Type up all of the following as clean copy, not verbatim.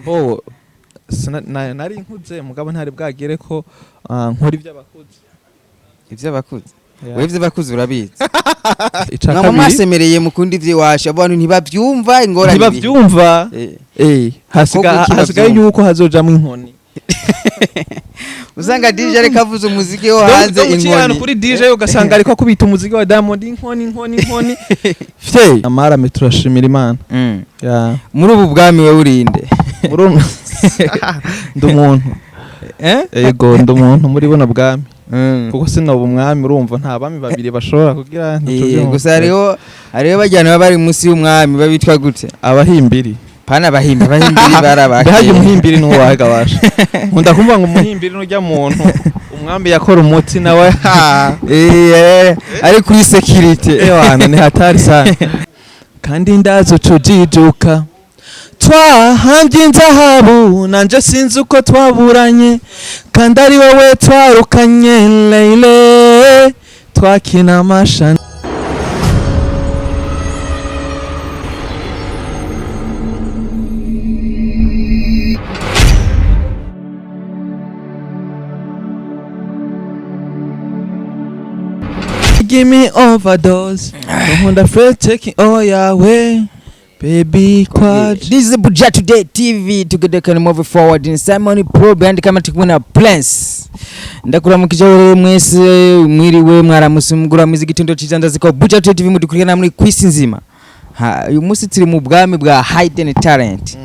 Bo nari nkuze, mugabo ntari bwagere ko nkora iby'abakuze. Ivy'abakuze? Yeah. Wewe ivy'abakuze urabizi? Ica Mwama kabiri. Mwasemereye mukunda ivy'iwacu, abantu ntibavyumva, ingorane iri. Ntibavyumva. Koko Hasigaye kibavyumva. yuko hazojamwo inkoni. Usanga DJ ariko avuza umuziki wo hanze, Donc, uciye ahantu inkoni. Kuri DJ ugasanga ariko akubita umuziki wa Diamond, inkoni, inkoni, inkoni, fye amarame. Turashimira Imana. Yeah. Muri ubu bwami wewe urinde? Ndi umuntu. Eh? Ego, ndi umuntu muri buno bwami, kuko sinoba umwami. Urumva nta bami babiri bashobora kugira. Gusa hariho bajyana baba bari munsi y'umwami, babitwa gute? Abahimbiri. Pana abahimbi, abahimbiri barabake. Mbehage umuhimbiri n'uwahe gabasha? Nkunda kumva ngo umuhimbiri n'urya muntu umwami yakora umuti nawe ha. Ari kuri security. Ewana, ni hatari sana, kandi ndazi ucujijuka. Twahambye inzahabu, nanje sinzi uko twaburanye, kandi ari wowe twarukanye leile twakina amashani. Give me overdose, nkunda fresh taking all yawe baby quad. This is Buja Today TV, together can move forward in Simon Pro behind camera, turi na Prince. Ndakuramukije wewe mwese, mwiriwe, mwaramutse, mugura igitondo ciza. Ndazi ko Buja Today TV mudukurikirana muri kwisi nzima. Ha, uyu munsi turi mu bwami bwa Hidden Talent.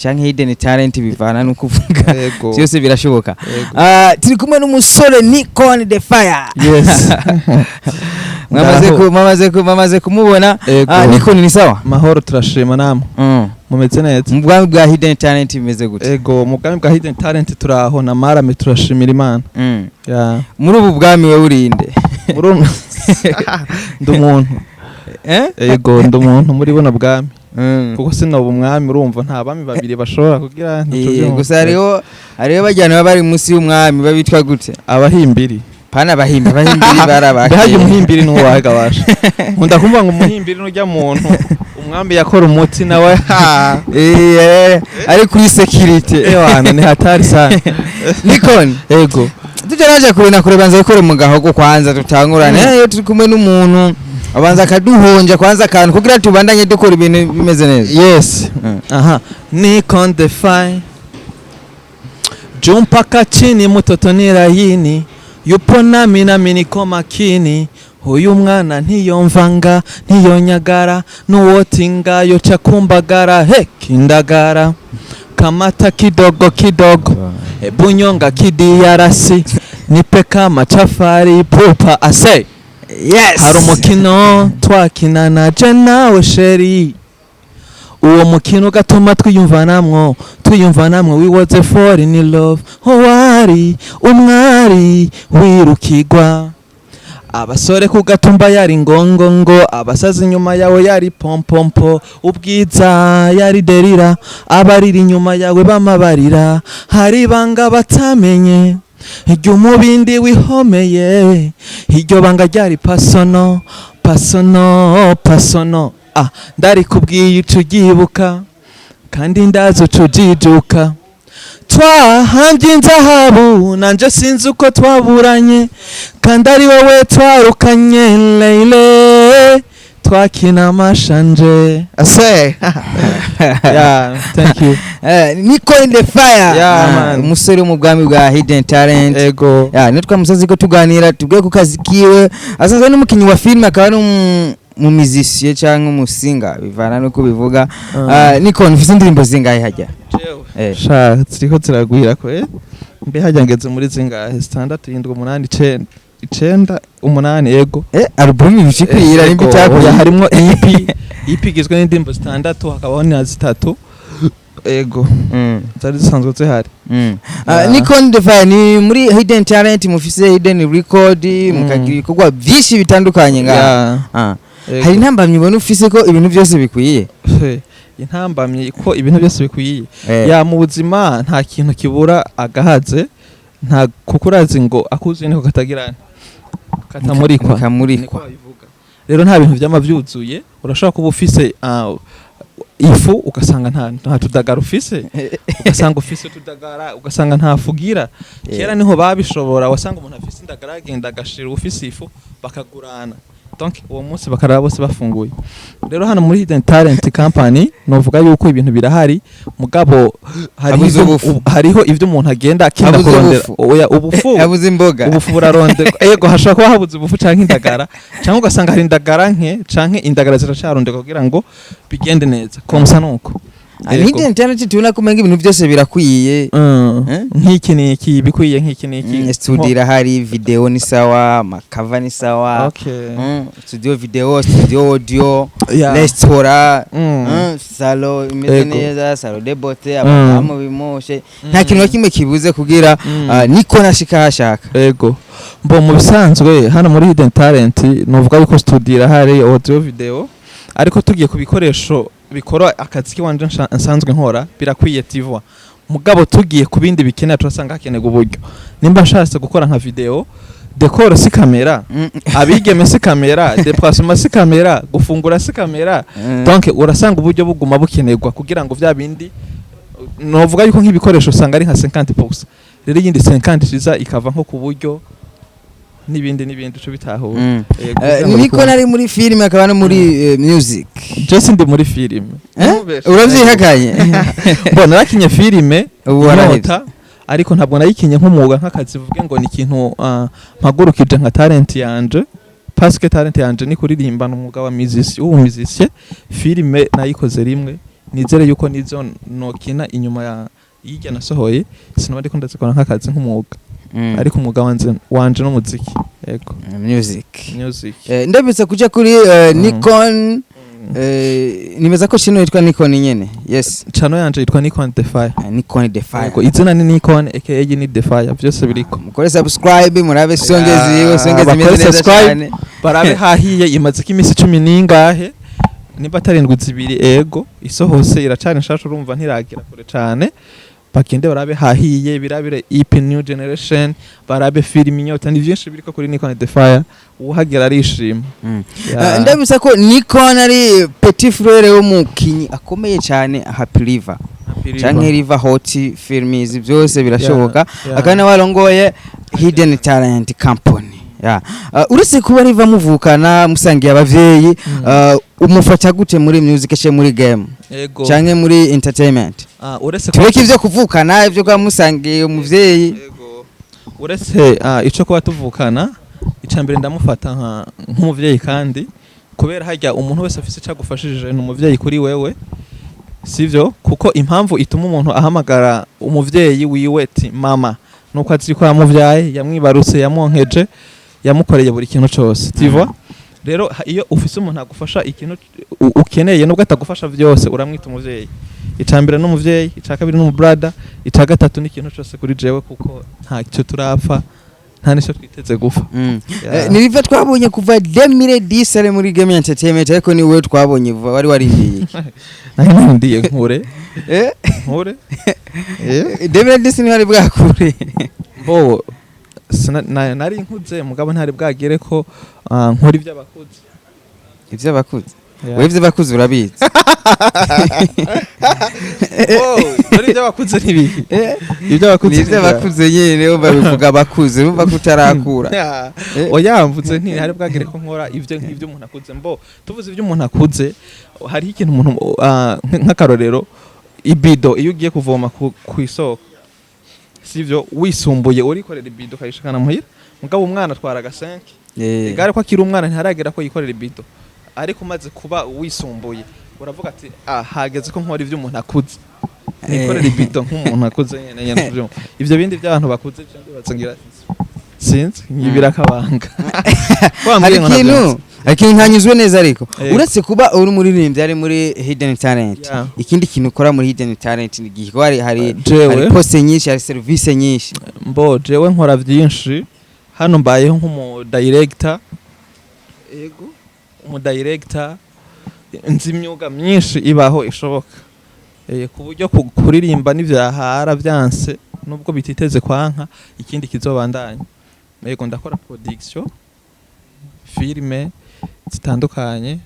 Canke Hidden Talent, bivana no kuvuga. Yego. Byose birashoboka. Yego. Ah, turi kumwe n'umusore Nikon the Fire. Yes. Mwamaze Ndaho. mwamaze kumubona. Yego. Ah, Nikon, ni sawa? Mahoro, turashima. Namwe mumeze neza? Mu bwami bwa Hidden Talent bimeze gute? Ego, mu bwami bwa Hidden Talent turaho na marame, turashimira Imana. Yeah. Muri ubu bwami wewe urinde? Ndi umuntu. Eh? Ego, ndi umuntu muri buno bwami, kuko sinoba umwami. Urumva nta bami babiri bashobora kugira. Gusa hariho bajyana baba bari munsi y'umwami, babitwa gute? Abahimbiri. Pana abahimbi, abahimbiri barabake. Mbehage umuhimbiri n'uwahe gabasha? Nkunda kumva ngo umuhimbiri n'urya muntu umwami yakora umuti nawe ha. Ari kuri security. Ewana, ni hatari sana. Nikon, Ego. tujya kure na kure, banza gukora mu gahogo kwanza tutangurane. Iyo turi kumwe n'umuntu abanza akaduhonja kwanza akantu kugira tubandanye dukora ibintu bimeze neza. Yes. Aha, Nikon the fine juu mpaka chini, mtoto ni laini, yupo nami nami niko makini. Huyu mwana ntiyomvanga, ntiyonyagara, n'uwotinga yoca kumbagara. He kindagara kamata kidogo kidogo, ebu nyonga kidiyarasi, nipe kama chafari pupa ase. Yes. Hari umukino twakinana je nawe chéri, uwo mukino ugatuma twiyumvanamwo, twiyumvanamwo. We was a fall in love, wari umwari wirukigwa, abasore ku gatumba yari ngongongo, abasazi inyuma yawe yari pompompo, ubwiza yari derira, abarira inyuma yawe bamabarira. Hari ibanga batamenye iryo umubindi wihomeye, iryo banga ryari personal, personal, personal. Ah, ndarikubwiye uca uryibuka, kandi ndazi uca ujijuka. Twahambye inzahabu, nanje sinzi uko twaburanye, kandi ari wowe twarukanye leile twakina amashanje ase. Yeah, thank you. Nikon the Fire. Yeah, Ah, man. umusore wo mu bwami bwa Hidden Talent. Ego. Ya, nitwa musazi ko tuganira tubwiye ku kazi kiwe. Asanzwe ari n'umukinnyi wa filime, akaba ari mu musicien cyangwa umusinga, bivana nuko bivuga. Ah, Nikon, ufite indirimbo zingahe hajya? Sha, ziriko ziragwira ko mbe hajya ngeze muri zingahe? Zitandatu, indwi, umunani, icenda, icenda, umunani, ego. Album ibishikwira nimba Ego, itakwira. oya, harimwo EP, EP igizwe n'indirimbo zitandatu, hakabaho na zitatu, ego, zari zisanzwe zihari. Ah, Yeah. Nikon the Fire ni muri Hidden Talent, mufise Hidden Record, mukagira ibikorwa byinshi bitandukanye ngaha. Yeah, Ah. ego. Hari intambamyi ubona ufise ko ibintu byose bikwiye? Intambamyi ko ibintu byose bikwiye? Ya, mu buzima nta kintu kibura agahaze, nta, kuko urazi ngo akuzuye niko katagirana katamurikwa. Niko Kamurikwa. babivuga. Rero nta bintu vyama vyuzuye. Urashobora kuba ufise Ifu ugasanga nta tudagara ufise, ugasanga ufise utudagara, ugasanga nta fugira. Kera niho babishobora, wasanga umuntu afise indagara agenda agashira ufise ifu bakagurana, donc uwo munsi bakaraba bose bafunguye. Rero hano muri Hidden Talent Company novuga yuko ibintu birahari, mugabo hariho Habuze ubufu. Hariho ivyo umuntu agenda akinda Habuze kurondera. ubufu. Oya, ubufu Habuze imboga. Ubufu buraronderwa, ego. Hashobora kuba habuze ubufu canke indagara, canke ugasanga hari indagara nke, canke indagara ziracarondekwa kugira ngo bigende neza comme ça nuko. Yego. Hidden Talent tubona ko umenga ibintu byose birakwiye. Eh? Nk'iki niki bikwiye, nk'iki niki. Studio irahari, video ni sawa, ama cover ni sawa. Studio video, studio audio, restaurant, salon imeze neza, salon de beauté, abadamu bimoshe, nta kintu na kimwe kibuze kugira niko nashika hashaka. Ego, mbo mu bisanzwe hano muri Hidden Talent novuga yuko studio irahari, audio, video, ariko tugiye ku bikoresho bikora akazi kiwanje nsanzwe nkora birakwiye tivwa, mugabo tugiye ku bindi bikenera turasanga hakenerwa uburyo. Nimba nshatse gukora nka video, décor si kamera, abigeme si kamera, déplacement si kamera, gufungura si kamera. Donc urasanga uburyo buguma bukenerwa kugira ngo vya bindi. Novuga yuko nk'ibikoresho usanga ari nka 50%, rero iyindi 50 iza ikava nko ku buryo n'ibindi n'ibindi uco bitahura. Yego, kugira ngo Niko bikunde. nari muri film, akaba no muri music. Je sindi muri filime. Eh? Ntubeshe. Uravyihakanye. Bo narakinye filime Ubu warahevye. Inyota, ariko ntabwo nayikinye nk'umwuga, nk'akazi, vuge ngo ni ikintu mpagurukije nka talent yanje, parce que talent yanje ni kuririmba, n'umwuga wa musicien, ubu musicien. Filime nayikoze rimwe, nizere yuko nizo nokina inyuma ya yijya nasohoye sinaba ndiko ndazikora nk'akazi, nk'umwuga. Ariko umwuga wanje n'umuziki, yego. Music. Music. Ndabitse kuja kuri Nikon, nimeza ko chino yitwa Nikon nyene, yes. Channel yanje yitwa Nikon The Fire. Nikon The Fire. Yego, izina ni Nikon aka ni The Fire, byose biriko. Mukore subscribe, murabe songe ziwe, songe bakore zimeze neza subscribe. cyane. Barabe hahiye, imaze ko iminsi 10 n'ingahe, nimba atarindwi zibiri, ego, isohose iracana nshasha, urumva ntiragira kure cane. Bagende barabe hahiye, birabire EP New Generation, barabe film Inyota, ni byinshi biriko kuri Nikon The Fire, uwuhagera arishima. Ya. Ndabitse ko Nikon ari petit frère w'umukinyi akomeye cyane, Happy River canke River Hot Films, byose birashoboka. Akaba nawe warongoye Hidden Talent Company. Ya. Uretse kuba River muvukana, musangiye abavyeyi, umufata gute muri music canke muri game canke muri entertainment? Uretse Tureke ivyo kuvukana, ivyo kuba musangiye umuvyeyi. Yego. Uretse ico kuba tuvukana, ica mbere ndamufata nk'umuvyeyi, kandi kubera harya umuntu wese afise ico agufashije ni umuvyeyi kuri wewe, sivyo? Kuko impamvu ituma umuntu ahamagara umuvyeyi wiwe ati mama nuko azi ko yamuvyaye, yamwibarutse, yamwonkeje, yamukoreye buri kintu cose, tu vois? Rero iyo ufise umuntu agufasha ikintu ukeneye, nubwo atagufasha vyose, uramwita umuvyeyi. Ica mbere n'umuvyeyi, ica kabiri n'umubrada, ica gatatu n'ikintu cose kuri jewe, kuko ntacyo turapfa, nta n'icyo twiteze gupfa. Ya. Ni River twabonye kuva 2010 ari muri game entertainment, ariko ni wewe twabonye vuba, wari warindiye iki? Nari narindiye nkure. Eh? Nkure. Eh? 2010 ni wari bwakure. Bo nari nkuze, mugabo ntari bwagere ko nkora iby'abakuze. Ivy'abakuze? Yeah. Wewe ivy'abakuze urabizi? Oh, nkora iby'abakuze ntibihi? Eh? Iby'abakuze? Ni ivy'abakuze nyene, wumva bivuga abakuze, urumva ko utarakura. Yeah. Eh? Oya, mvuze nti ntari bwagere ko nkora ivyo nk'ivyo umuntu akuze. Mbo tuvuze ivyo umuntu akuze, hariho ikintu umuntu nk'akarorero ibido, iyo ugiye kuvoma ku isoko, sivyo, wisumbuye urikorera ibido ukayishikana muhira, mugabo umwana atwara agasenke igare ko akiri umwana, ntiharagera ko yikorera ibido. Ariko umaze kuba wisumbuye uravuga ati ah, hageze ko nkora ivyo umuntu akuze, nikorera ibido nk'umuntu akuze nyene nyene tuvyumva. Ivyo bindi by'abantu bakuze byo ndibaza ngira sinzi, nkibira akabanga. Hari ikintu, hari ikintu ntanyuzwe neza ariko. Uretse kuba uri umuririmbyi ari muri Hidden Talent, ikindi kintu ukora muri Hidden Talent ni igihe hari Jewe hari poste nyinshi, hari service nyinshi. Mbo jewe nkora byinshi hano, mbayeho nk'umu director, ego, umu director, nzi imyuga myinshi ibaho ishoboka. Ku buryo kuririmba n'ivyahara vyanse, nubwo bititeze kwanka, ikindi kizobandanya. Yego, ndakora production filime zitandukanye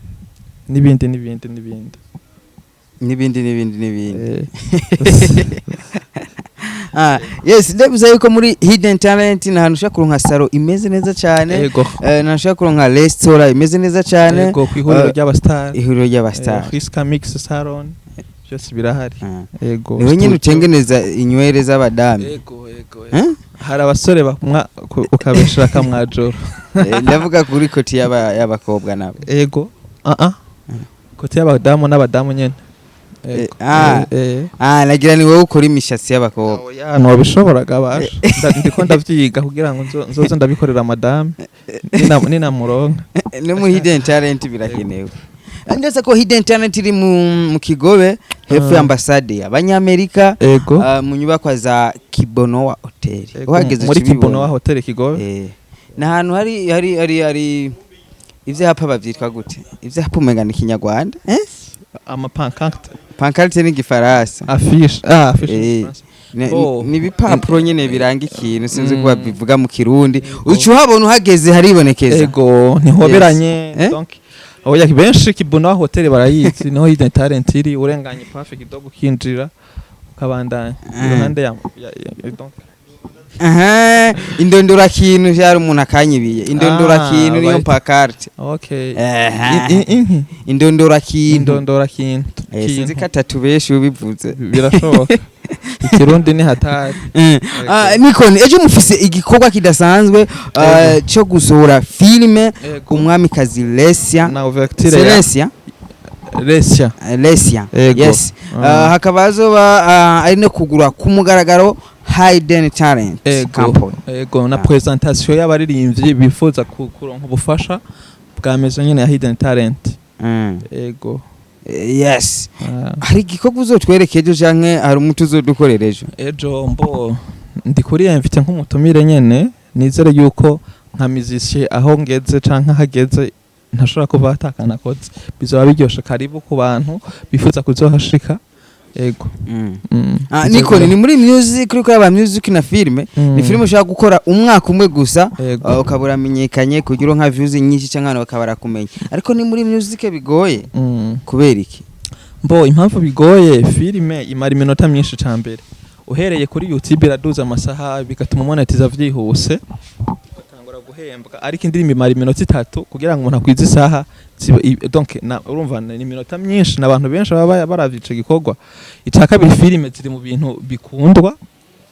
n'ibindi n'ibindi n'ibindi. N'ibindi n'ibindi n'ibindi. Eh. Ah, yes, ndabivuze yuko muri Hidden Talent ni ahantu ushobora kuronka salon imeze neza cyane, ni ahantu ushobora kuronka restaurant imeze neza cyane. Ego, ku ihuriro ry'abastar. Ihuriro ry'abastar. Friska Mix Salon, byose birahari. Ego. Niwe nyine Studio. utengeneza inywere z'abadamu? Ego. Eh? Hari abasore bakumwa ukabeshera kamwajoro. Ndavuga kuri côté y'abakobwa nabo. Ego, ah ah, côté y'abadamu n'abadamu nyene. Ego. Ah. Eh. Ah, nagira ni wowe ukora imishatsi y'abakobwa. Oya, nobishoboraga basha. Ndiko ndavyiga kugira ngo nzoze ndabikorera madame ninamuronka. No mu Hidden Talent birakenewe. Ndetse ko Hidden Talent iri mu Kigobe, hepfo y'ambasade y'abanyamerika, mu nyubakwa za Kibonowa Hotel. Uhageze Muri uca ubibona. Kibonowa Hotel Kigobe. Ni ahantu hari ivyapa, bavyitwa gute ivyapa? Umenga ni Kinyarwanda, eh? Amapancarte. Pancarte ni Gifaransa. Affiche, ah, affiche. Eh. Oh. Ni ibipapuro nyene biranga ikintu, sinzi ko babivuga mu Kirundi. Ego. Uca uhabona uhageze, haribonekeza. Ego, ntihoberanye. Eh? Donc oya, benshi Kibonowa Hotel barayizi, niho Hidden Talent iri. Urenganye pafe kidogo, ukinjira ukabandanya iruhande ya donc. Aha, indondora kintu vyari umuntu akanyibiye indondora kintu niyo Bayita- pancarte. Okay. Aha. Inki? Indondora kintu. Indondora kintu. Sinzi ko atatu benshi ubivuze. Birashoboka, Ikirundi ni hatari. Ah, Nikon, ejo mufise igikorwa kidasanzwe cyo gusohora filime Umwamikazi Lesia. Na ouverture ya Lesia. Lesia. Lesia. Ego. Yes. Hakaba hazoba ari no kugura ku mugaragaro Hidden Talent Company. Ego, na Ah. présentation y'abaririmbyi bifuza kuronka ubufasha bwa maison nyene ya Hidden Talent. Ego. Yes. Ah. Hari igikorwa uzotwereka ejo canke hari umuti uzodukorera ejo? Ejo mbo ndi kuri invité nk'umutumire nyene. Nizere yuko nka musicien aho ngeze canke ahageze ntashobora kuva atakanakoze, bizoba biryoshe. Karibu ku bantu bifuza kuzohashika. Ego. Ah, Nikon, ni muri music, uriko yaba music na filime. Ni filime ushobora gukora umwaka umwe gusa, ukaba uramenyekanye kugira nka views nyinshi canke abantu bakaba barakumenya, ariko ni muri music bigoye. Kubera iki? Mbo impamvu bigoye, filime imara iminota myinshi. Ca mbere, uhereye kuri YouTube iraduza amasaha, bigatuma monetiza vyihuse, ugatangura guhembwa. Ariko indirimbo imara iminota 3 kugira ngo umuntu akwize isaha donc na urumva ni iminota myinshi n'abantu benshi baba baravye ico gikorwa. Ica kabiri, filime ziri mu bintu bikundwa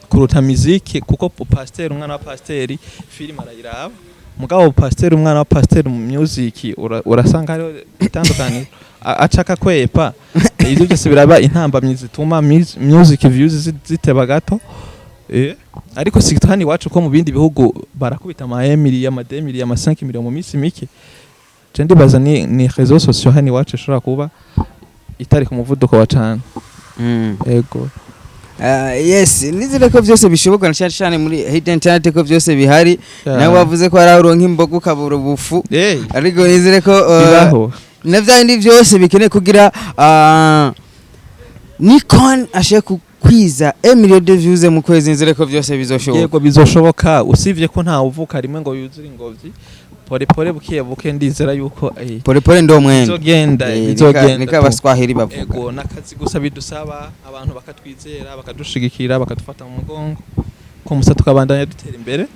kuruta muziki, kuko pasteur, umwana wa pasteur, filime arayiraba. Mugabo pasteur, umwana wa pasteur, mu music urasanga hariho itandukaniro, acaka kwepa. Ivyo byose biraba intambamyi zituma music views ziteba gato. Ariko si hano iwacu, ko mu bindi bihugu barakubita ama emili, ama 2 millions, ama 5 millions mu minsi mike. Je ndibaza ni réseaux sociaux hano iwacu ishobora kuba itari ku muvuduko wa cane. Ego. Yes, nizere ko byose bishoboka, na cyane cyane muri Hidden Talent ko byose bihari. Nawe wavuze ko hari aho uronka imboga ukabura ubufu, ariko nizere ko Bibaho. na bya bindi byose bikeneye kugira Nikon ashe kukwiza 1 million de views mu kwezi, nizere ko byose bizoshoboka. Yego, bizoshoboka, usivye ko nta uvuka rimwe ngo yuzure ingobyi. Pole pole, bukiye buke, ndizera yuko Pole pole ndo mwendo. Bizogenda. Bizogenda Nika tu. Abaswahili bavuga. Ego, n'akazi gusa bidusaba abantu bakatwizera, bakadushigikira, bakadufata mu mugongo ko musa tukabandanya dutera imbere.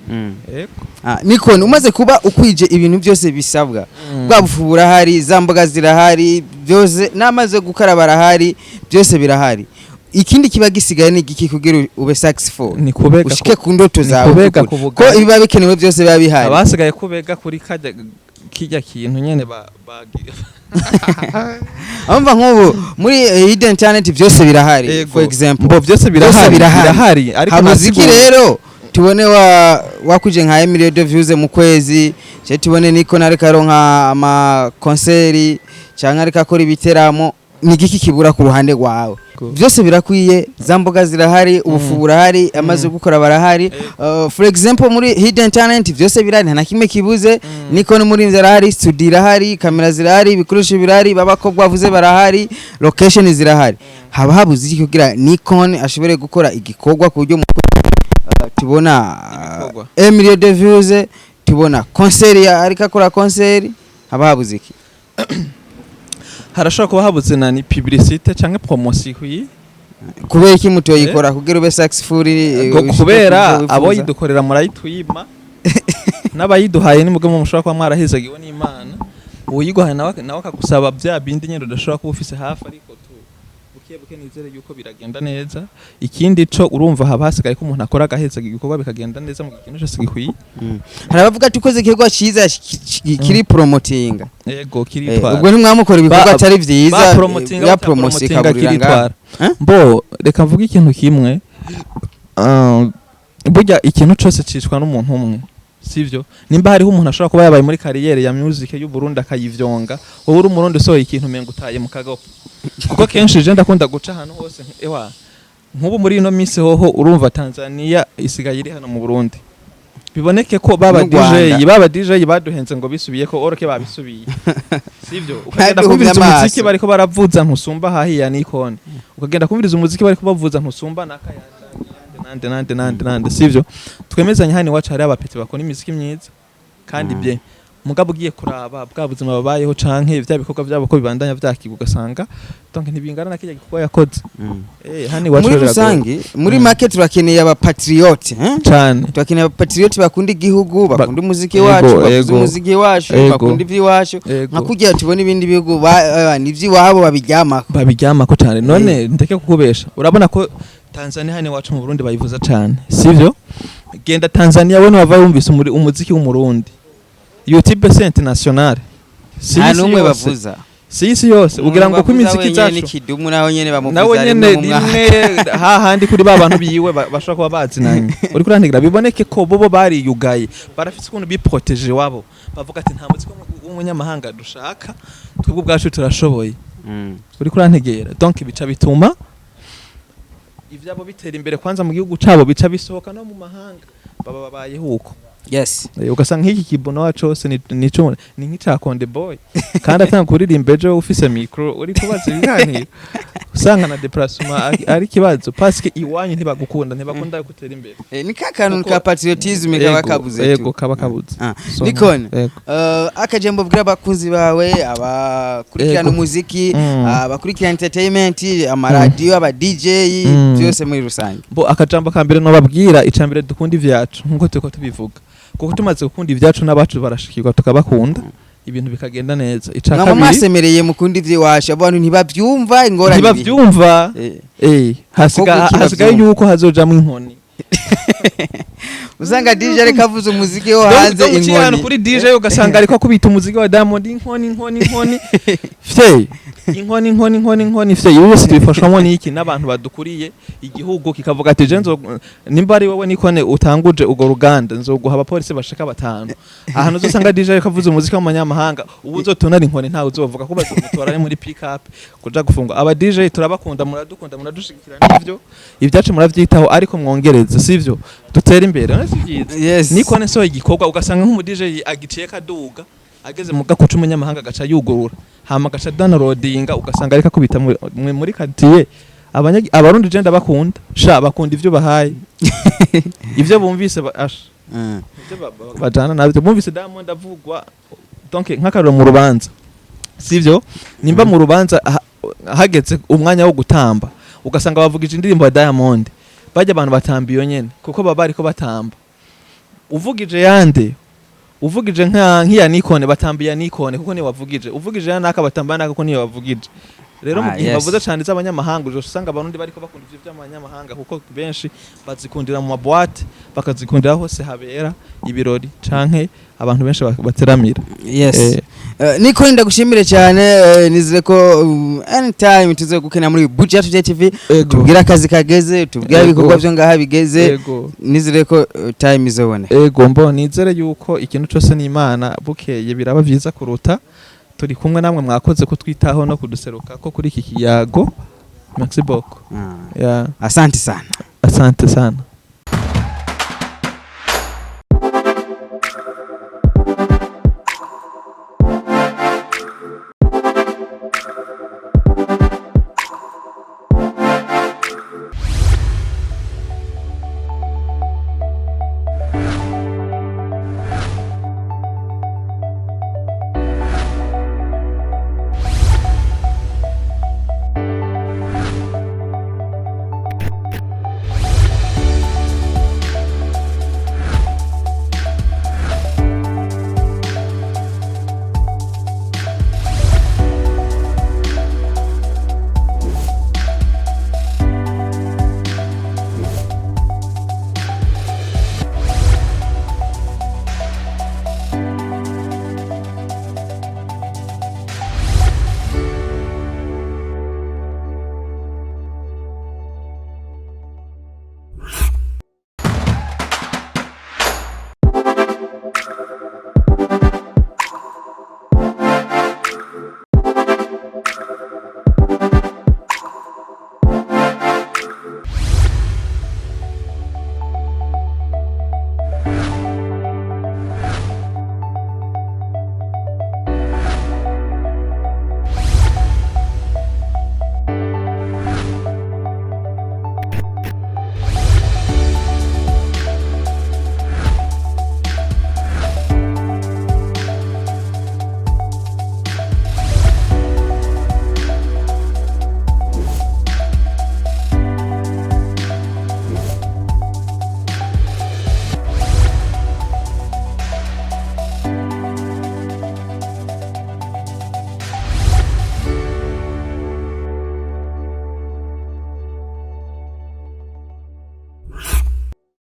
Ego. Ah, Nikon, umaze kuba ukwije ibintu byose bisabwa, bwa bufu burahari, za mboga zirahari, byose n'amazi yo gukaraba arahari, byose birahari, ikindi kiba gisigaye ni igiki kugira ube successful, Ni kubega ushike ku ndoto ni zawe kubega by'ukuri? ku bugari. Ko ibiba bikenewe byose biba bihari. Abasigaye kubega kuri kajya kijya kintu nyene ba Urumva nk'ubu muri Hidden Talent byose birahari. Ego. For example, Mbo byose birahari. Birahari. Birahari, ariko Habuze iki ntasiguro. rero tubone wa wakuje nka million de views mu kwezi, cyo tubone niko nariko aronka ama concert cyangwa ariko akora ibiteramo? Ni igiki kibura ku ruhande rwawe? Go. Byose birakwiye, za mboga zirahari, ubufu burahari, amazi yo gukora barahari. For example, muri Hidden Talent byose birahari, nta na kimwe kibuze. Niko no muri arahari, studio irahari, kamera zirahari, ibikoresho birahari, babakobwa bavuze barahari, location zirahari. Haba habuze iki kugira Nikon ashobore gukora igikorwa ku buryo mu tubona Ibikorwa. 1 million de views, tubona concert ariko akora concert? Haba habuze iki? Harashobora kuba habuze na ni publicité canke promotion ikwiye. Kubera iki mutoyikora kugira ube successful, ushike Kubera ku byo wifuza? Abo yidukorera murayitwima, n'abayiduhaye ni mugabo mushobora kuba mwarahezagiwe n'Imana, uwuyiguhaye nawe akagusaba bya bindi nyine udashobora kuba ufise hafi, ariko tu buke buke nizere yuko biragenda neza. Ikindi co urumva haba hasigaye ko umuntu akora agahezaga ibikorwa bikagenda neza mu kintu cyose gikwiye. Hari abavuga ati ukoze igikorwa ciza kiri promotinga. Yego, kiritwara. Ubwo ntimwamukora ibikorwa atari vyiza, ba promotinga, ya promotion ikaburira ngaho. Kiritwara. Eh? Mbo reka mvuge ikintu kimwe. Burya ikintu cose cicwa n'umuntu umwe, sivyo? Nimba hariho umuntu ashobora kuba yabaye muri carrière ya music y'u Burundi akayivyonga, wowe uri umurundi usohoye ikintu umenga utaye mu kagopo, kuko kenshi je ndakunda guca ahantu hose. Ewa, nk'ubu muri ino minsi hoho urumva Tanzania isigaye iri hano mu Burundi, biboneke ko baba N'u Rwanda. DJ, baba DJ baduhenze ngo bisubiye ko oroke babisubiye, sivyo? Ukagenda Ntaduhumye kumviriza amaso. umuziki bariko baravuza ntusumba hahiya Nikon, ukagenda kumviriza umuziki bariko bavuza ntusumba nakayanja nande nande nande nande, sivyo? Twemezanye, hano iwacu hari abapeti bakora imiziki myiza kandi bye, mugabo ugiye kuraba bwa buzima babayeho canke vya bikorwa vyabo ko bibandanya vyakigwa, ugasanga donc ntibingana na kirya gikorwa yakoze. Hano iwacu Muri rero biragoye. rusange, muri make, turakeneye abapatriote, eh? Cane. Turakeneye abapatriote bakunda igihugu, bakunda umuziki Ego, wacu, bakuze umuziki wacu, bakunda iby'iwacu, nka kugira tubone ibindi bihugu n'iby'iwabo babiryamako. Babiryamako cane. None ndeke kukubesha, urabona ko Tanzania hano iwacu mu Burundi bayivuza cane, sivyo? Genda Tanzania we wava wumvise umuziki w'umurundi. YouTube c'est international, si Nta isi n'umwe yose. bavuza. Si isi yose, ugira ngo ko imiziki zacu zacu Kidumu nawe nyene bamuvuza nawe rimwe nyene mu mwaka. rimwe hahandi kuri ba bantu biwe bashobora kuba bazinanye. Uriko urantegra, biboneke ko bobo bariyugaye, barafise ukuntu biproteje wabo, bavuga ati nta muziki w'umunyamahanga dushaka, twebwe ubwacu turashoboye. Uriko urantegera? Donc bica bituma ivyabo bitera imbere kwanza mu gihugu cabo, bica bisohoka no mu mahanga, baba babayeho uko. Ugasanga nk'iki kibono cose ni nico ni nk'ica Konde Boy, kandi atanga kuririmba ejo ufise micro uri kubaza ibiganiro, usanga na déplacement ari ikibazo parce que iwanyu ntibagukunda, ntibakunda gutera imbere. Ni ka kantu Kuko- ka patriotisme kaba kabuze tu. Yego, kaba kabuze. So, Nikon, yego. Akajambo bwira abakunzi bawe abakurikirana umuziki, abakurikirana entertainment, amaradiyo, aba DJ, byose muri rusange. Bo akajambo ka mbere nobabwira, ica mbere dukunda ivyacu nkuko turiko tubivuga, kuko tumaze gukunda ivyacu n'abacu barashikirwa, tukabakunda, ibintu bikagenda neza. Ica Mwaba kabiri, mwasemereye mukunda ivy'iwacu, abantu ntibavyumva, ingorane iri. Ntibavyumva. Koko Hasigaye kibavyumva. yuko hazojamwo inkoni. Usanga DJ ariko avuza umuziki wo hanze, Donc uciye ahantu inkoni. kuri DJ ugasanga ariko akubita umuziki wa Diamond, inkoni, inkoni, inkoni, fye, inkoni, inkoni, inkoni, inkoni, fye. Ibi byose tubifashwamo n'iki? N'abantu badukuriye igihugu, kikavuga ati je nimba ari wowe Nikone utanguje urwo ruganda, nzoguha abapolisi bashika batanu. Ahantu uzosanga DJ ariko avuza umuziki w'amanyamahanga, ubu uzotonara inkoni, ntawe uzovuga ko bazomutora ari muri pick up kuja gufungwa. Aba DJ turabakunda, muradukunda, muradushigikira, n'ivyo ibyacu muravyitaho, ariko mwongereze, sivyo? Dutere imbere, none si byiza? Yes. Nikone nsohoye igikorwa, ugasanga nk'umu DJ agiciye kaduga ageze mu gakuca, umunyamahanga agaca yugurura, hama agaca downloadinga, ugasanga ariko akubita muri quartier. Abarundi je ndabakunda sha, bakunda ivyo bahaye, ivyo bumvise asha ivyo bajana navyo. Bumvise Diamond avugwa, donc nk'akariro mu rubanza, sivyo? Nimba mu rubanza hageze umwanya wo gutamba, ugasanga bavugije indirimbo ya Diamond, bajya abantu batamba iyo nyene, kuko baba bariko batamba. Uvugije yande, uvugije nka nk'iya Nikon, batamba iya Nikon kuko niyo wavugije. Uvugije ya naka, batamba naka kuko niyo wavugije. Rero mu gihe bavuze cyane z'abanyamahanga, ujo usanga abarundi bariko bakunda ivyo by'abanyamahanga, kuko benshi bazikundira mu maboîte, bakazikundira hose habera ibirori canke abantu benshi bateramira. Yes. Niko ndagushimire cyane, nizere ko anytime tuzogukenera muri Buja Today TV, tubwire akazi kageze, tubwire ibikorwa byo ngaha bigeze. Nizere ko time izoboneka. Ego, mbo nizere yuko ikintu cyose n'Imana, bukeye biraba vyiza kuruta. Turi kumwe namwe, mwakoze kutwitaho no kuduseruka ko kuri iki kiyago. Merci beaucoup. Ah. Yeah. Asante sana. Asante sana.